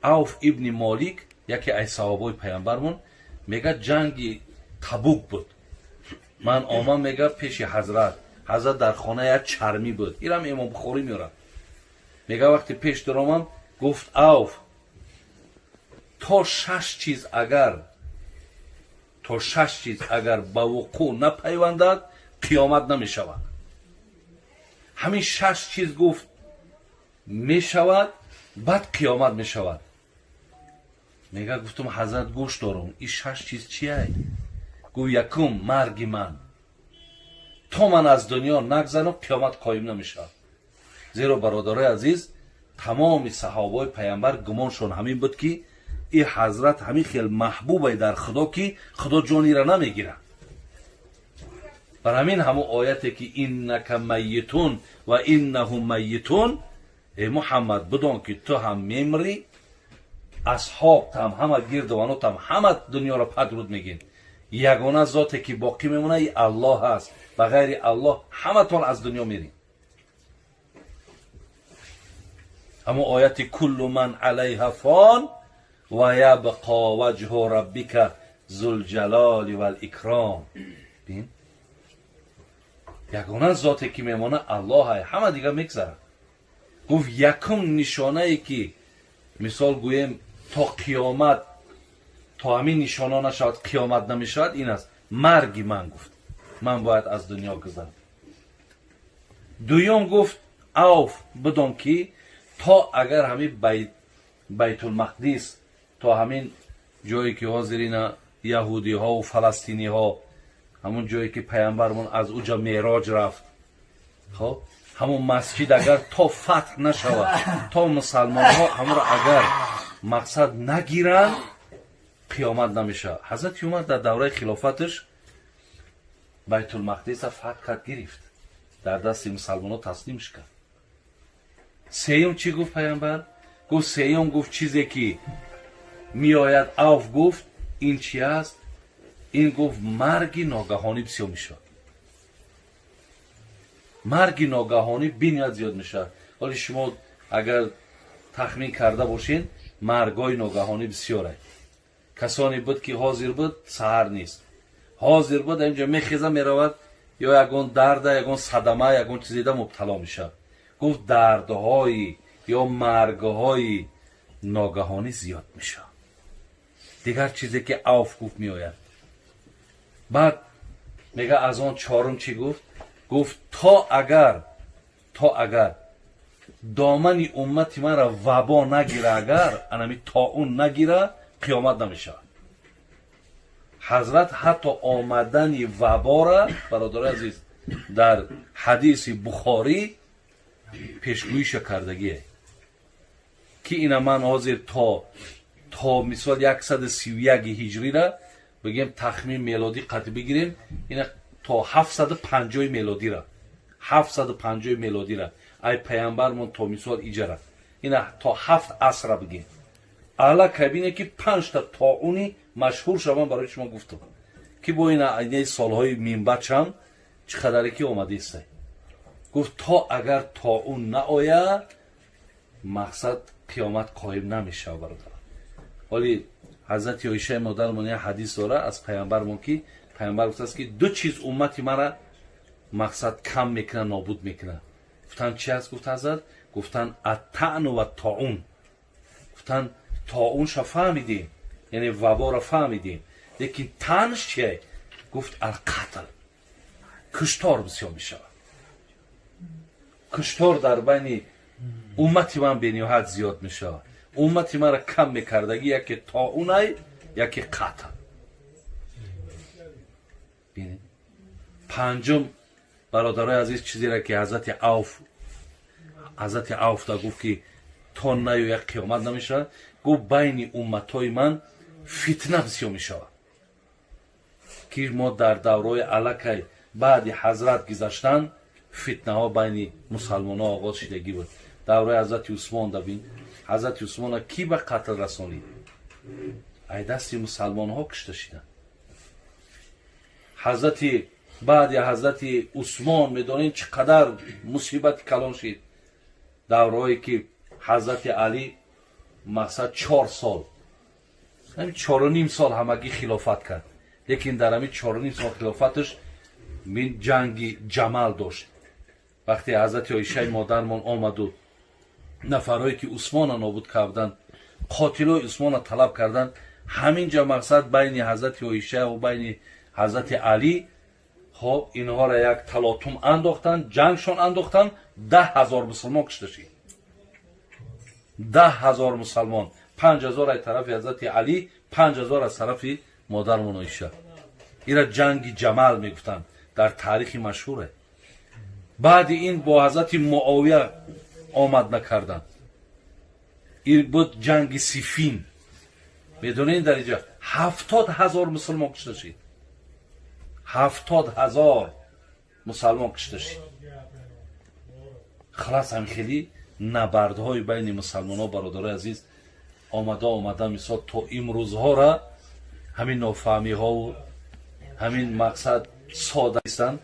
Авф ибни Молик, яке аз саҳобаи паямбармон, мега, ҷанги Табук буд. Ман омам, мега, пеши ҳазрат. Ҳазрат дар хона як чармӣ буд. Ирам Имом Бухорӣ меорад. Мега, вақте пеш даромам, гуфт: Авф, то шаш чиз агар, то шаш чиз агар ба вуқӯъ напайвандад, қиёмат намешавад. Ҳамин шаш чиз, гуфт, мешавад, баъд қиёмат мешавад. Мега, гуфтум: ҳазрат, гӯш дорум, ин шаш чиз чиай? Гуфт: якум, марги ман. То ман аз дунё нагзарам, қиёмат қоим намешавад. Зеро, бародарои азиз, тамоми саҳобаҳои паямбар гумоншон ҳамин буд, ки и ҳазрат ҳамин хел маҳбубай дар Худо, ки Худо ҷонира намегирад. Бар ҳамин ҳамун ояте, ки иннака майитун ва иннаҳум майитун, э Муҳаммад, бидон, ки ту ҳам мемрӣ, асҳобтам ҳама, гирдованотам ҳама дунёро падруд мегин. Ягона зоте, ки боқӣ мемонад, и Аллоҳ аст. Ба ғайри Аллоҳ ҳаматон аз дунё мерем. Ҳамун ояти куллу ман алайҳа фон ва ябқо ваҷҳу раббика зулҷалоли валикром. Бин, ягона зоте, ки мемонад, Аллоҳ, ҳама дига мегзарад. Гуфт, якум нишонае, ки мисол гӯем, то қиёмат, то ҳамин нишона нашавад, қиёмат намешавад, ин аст: марги ман. Гуфт, ман бояд аз дунё гузарам. Дуюм, гуфт: Авф, бидон, ки то агар ҳамин Байтулмақдис, то ҳамин ҷое, ки ҳозир ина яҳудиҳову фаластиниҳо, ҳамун ҷое, ки паямбармон аз уҷа мероҷ рафт, хоб, ҳамун масҷид агар то фатҳ нашавад, то мусалмонҳо ҳамонро агар мақсад нагиранд, қиёмат намешавад. Ҳазрати Умар дар давраи хилофаташ Байтулмақдиса фатҳ кард, гирифт, дар дасти мусалмонҳо таслимш кард. Сеюм чӣ гуфт паямбар? Гуфт, сеюм, гуфт, чизе, ки меояд, Авф, гуфт, ин чи аст? Ин, гуфт, марги ногаҳонӣ бисёр мешавад. Марги ногаҳонӣ бениҳоят зиёд мешавад. Ҳоли шумо агар тахмин карда бошед, маргҳои ногаҳонӣ бисёре. Касоне буд, ки ҳозир буд, саҳар нест, ҳозир буд, инҷо мехеза, меравад, ё ягон дарда, ягон садама, ягон чизеда мубтало мешавад. Гуфт, дардҳои ё маргҳои ногаҳонӣ зиёд мешавад. Дигар чизе, ки Авф гуфт, меояд. Баъд мега, аз он чорум чӣ гуфт? Гуфт, то агар домани уммати манро вабо нагира, агар анами тоун нагира, қиёмат намешавад. Ҳазрат ҳатто омадани вабора, бародари азиз, дар ҳадиси Бухорӣ пешгӯиша кардагие, ки ина ман ҳозир то мисол 131 ҳиҷрира бигем, тахмин мелодӣ қатъ бигирем, ина то 750 мелодира, 750 мелодира, ай паямбармон то мисол иҷара, ина то ҳафт асра бигем, аллакай бине, ки панҷта тоуни машҳур шаван. Барои шумо гуфтам, ки бо ина айнаи солҳои минбачам чӣ қадаре ки омадистай. Гуфт, то агар тоун наояд, мақсад, қиёмат қоим намешавад. Бародар, ҳоли ҳазрати Оишаи модармон як ҳадис дора аз паямбармон, ки паямбар гуфтааст, ки ду чиз уммати мара, мақсад, кам мекунад, нобуд мекунад. Гуфтанд, чи аст? Гуфт ҳазрат, гуфтанд: аттаъну ва тоун. Гуфтанд, тоунша фаҳмидем, яъне ваборо фаҳмидем, лекин таънш чие? Гуфт: алқатл, куштор бисёр мешавад. Куштор дар байни уммати ман бениҳоят зиёд мешавад. Уммати маро кам мекардагӣ яке тоунай, яке қатл. Бинед, панҷум, бародарои азиз, чизеро, ки ҳазрати Авф да гуфт, ки то наёяд, қиёмат намешавад. Гуфт, байни умматҳои ман фитна бисёр мешавад, ки мо дар давраҳои аллакай баъди ҳазрат гузаштан фитнаҳо байни мусалмонҳо оғоз шидагӣ буд. Давраи ҳазрати Усмон да бин, ҳазрати Усмона кӣ ба қатл расонид? Ай дасти мусалмонҳо кушта шиданд. Ҳазрати баъди ҳазрати Усмон медонед, чӣ қадар мусибати калон шид. Давраҳое, ки ҳазрати Алӣ Мақсад 4 сол, ҳамин 4,5 сол ҳамагӣ хилофат кард, лекин дар ҳамин 4,5 сол хилофаташ мин ҷанги Ҷамал дошт. Вақте ҳазрати Оишаи модармон омаду нафарҳое ки Усмона нобуд карданд, қотилои Усмона талаб карданд, ҳамин ҷа мақсад байни ҳазрати Оиша ва байни ҳазрати Алӣ, хоб, инҳоро як талотум андохтанд, ҷангшон андохтанд, 10 000 мусулмон кушта шид. 10 000 мусалмон, 5000 аз тарафи ҳазрати Алӣ, 5000 аз тарафи модармон Оиша. Ира ҷанги Ҷамал мегуфтанд, дар таърихи машҳуре. Баъди ин бо ҳазрати Муовия омад накарданд. Ин буд ҷанги Сифин. Медонед, дар инҷа 70 000 мусулмон кушта шид, 70 000 мусалмон кушта шид. Халас, ҳамин хеле набардҳои байни мусалмонҳо, бародарои азиз, омада омада, мисол, то имрӯзҳора ҳамин нофаҳмиҳову ҳамин мақсад сода нестанд.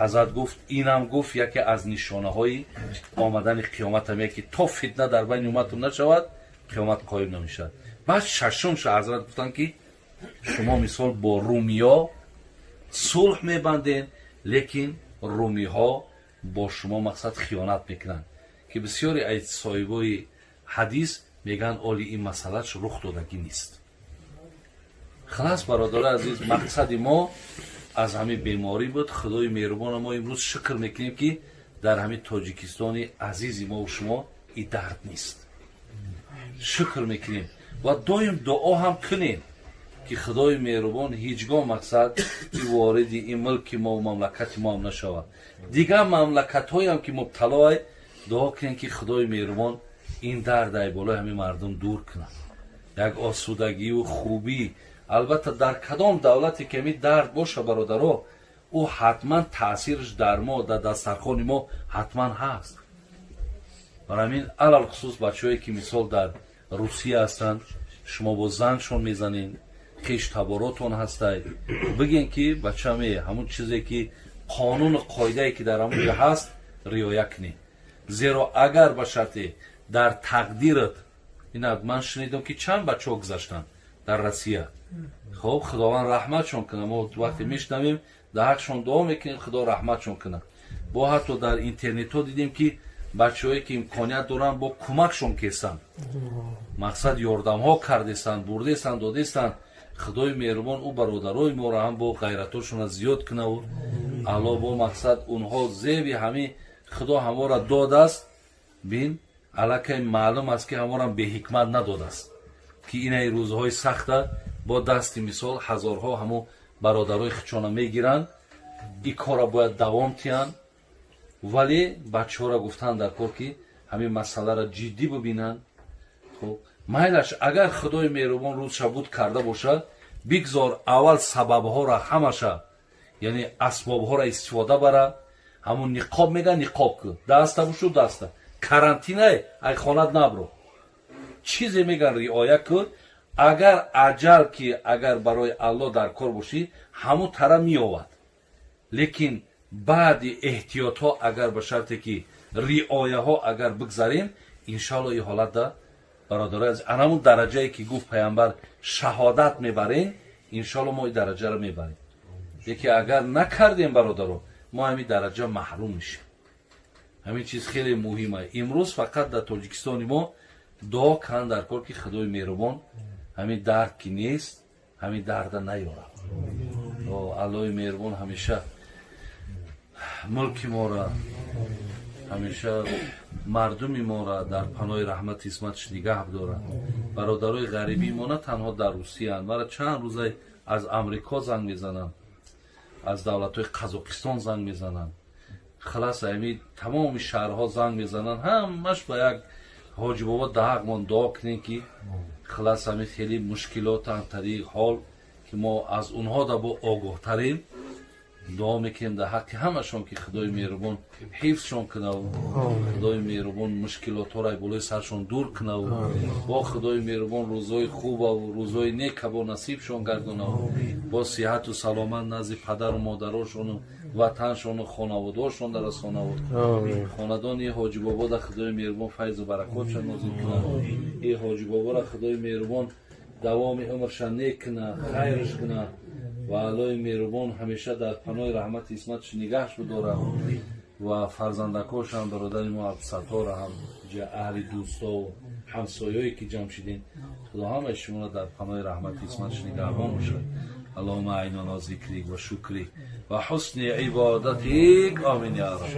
Ҳазрат гуфт, инам гуфт, яке аз нишонаҳои омадани қиёмат аме, ки то фитна дар байни умматум нашавад, қиёмат қоим намешавад. Баъд шашумша ҳазрат гуфтанд, ки шумо, мисол, бо румиё сулҳ мебанден, лекин румиҳо бо шумо, мақсад, хиёнат мекунанд, ки бисёре аз соҳибои ҳадис мегӯянд, оли ин масъалаш рух додагӣ нест. Халас, бародари азиз, мақсади мо аз ҳамин беморӣ буд. Худои меҳрубона мо имрӯз шукр мекунем, ки дар ҳамин Тоҷикистони азизи мову шумо и дард нест. Шукр мекунем ва доим дуо ҳам кунем, ки Худои меҳрубон ҳеҷ гоҳ, мақсад, и вориди ин мулки мо, мамлакати мо ҳам нашавад. Дигар мамлакатҳоям ки мубталоай, дуо кунем, ки Худои меҳрубон ин дард ай болои ҳамин мардум дур кунад, як осудагию хубӣ. Албатта, дар кадом давлате ки ҳамин дард боша, бародаро, ӯ ҳатман таъсираш дар мо, дар дастархони мо ҳатман ҳаст. Барои ҳамин, алалхусус бачаҳое ки, мисол, дар Русия ҳастанд, шумо бо зангшон мезанед, хеш таборотон ҳастай, бигем, ки бачаме, ҳамун чизе ки қонуну қоидае ки дар ҳамун ҷо ҳаст, риоя кунед. Зеро агар ба шарте дар тақдират инак ман шунидам, ки чанд бачаҳо гузаштанд дар Россия. Хоб, Худованд раҳматшон кунад. Мо вақте мешунавем, дар ҳақшон дуо мекунем, Худо раҳматшон кунад. Бо ҳатто дар интернетҳо дидем, ки бачаҳое ки имконият доранд, бо кӯмакшон кестанд, мақсад, ёрдамҳо кардестанд, бурдестанд, додестанд. Худои меҳрубон ӯ бародарои моро ҳам бо ғайратошона зиёд кунаву алло бо, мақсад, онҳо зеби ҳамин Худо ҳамора додааст. Бин, аллакай маълум аст, ки ҳаморам беҳикмат надодааст, ки инаи рӯзҳои сахта бо дасти, мисол, ҳазорҳо ҳамун бародарои хичона мегиранд. И корра бояд давом тиҳанд, вале бачаҳоро гуфтан дар кор, ки ҳамин масъаларо ҷиддӣ бибинанд. Хуб, майлаш, агар Худои меҳрубон рӯзша буд карда бошад, бигзор аввал сабабҳоро ҳамаша, яъне асбобҳоро истифода бара. Ҳамун ниқоб мега, ниқоб ку, даста бушу, даста карантинае, ай хонат набро, чизе меган, риоя кун. Агар аҷал ки агар барои Аллоҳ дар кор бошӣ, ҳамун тара меовад. Лекин баъди эҳтиётҳо, агар ба шарте ки риояҳо агар бигзарем, иншоалло ин ҳолатда, бародарои азиз, анамун дараҷае ки гуфт пайғамбар, шаҳодат мебарем, иншоалло мо ин дараҷаро мебарем. Лекин агар накардем, бародаро, мо ҳамин дараҷа маҳрум мешем. Ҳамин чиз хеле муҳима. Имрӯз фақат дар Тоҷикистони мо дуо кан дар кор, ки Худои меҳрубон ҳамин дард ки нест, ҳамин дарда наёрад. Аллоҳи меҳрубон ҳамеша мулки моро, ҳамеша мардуми моро дар паноҳи раҳмати исматаш нигаҳ дорад. Бародарои ғарибии мо на танҳо дар Русияанд. Мара чанд рӯза аз Амрико занг мезананд, аз давлатҳои Қазоқистон занг мезананд, халас, ами тамоми шаҳрҳо занг мезананд. Ҳамаш ба як ҳоҷи бобо даҳақмон дуо кунем, ки халас, ҳами хеле мушкилотан тариқ ҳол, ки мо аз онҳо да бо огоҳтарем. Дуо мекунем дар ҳаққи ҳамашон, ки Худои меҳрубон ҳифзшон кунаву Худои меҳрубон мушкилотҳоро болои саршон дур кунаву бо Худои меҳрубон рӯзҳои хубаву рӯзҳои нека бо насибшон гардонаву бо сиҳату саломат назди падару модарошону ватаншону хонаводаошон дарасонаву хонадони Ҳоҷибобо да Худои меҳрубон файзу баракотшон нозил кунад. И Ҳоҷибобора Худои меҳрубон давоми умрша нек куна, хайрш куна ва Аллои меҳрубон ҳамеша дар паноҳи раҳмати исматш нигаҳш бидорад ва фарзандакошам, бародари мо Абдусаттора ҳам, аҳли дӯстову ҳамсоёе ки ҷамъ шидем, Худо ҳамаи шуморо дар паноҳи раҳмати исматш нигаҳбон бошад. اللهم أعنا على ذكرك وشكرك وحسن عبادتك، آمين يا رب.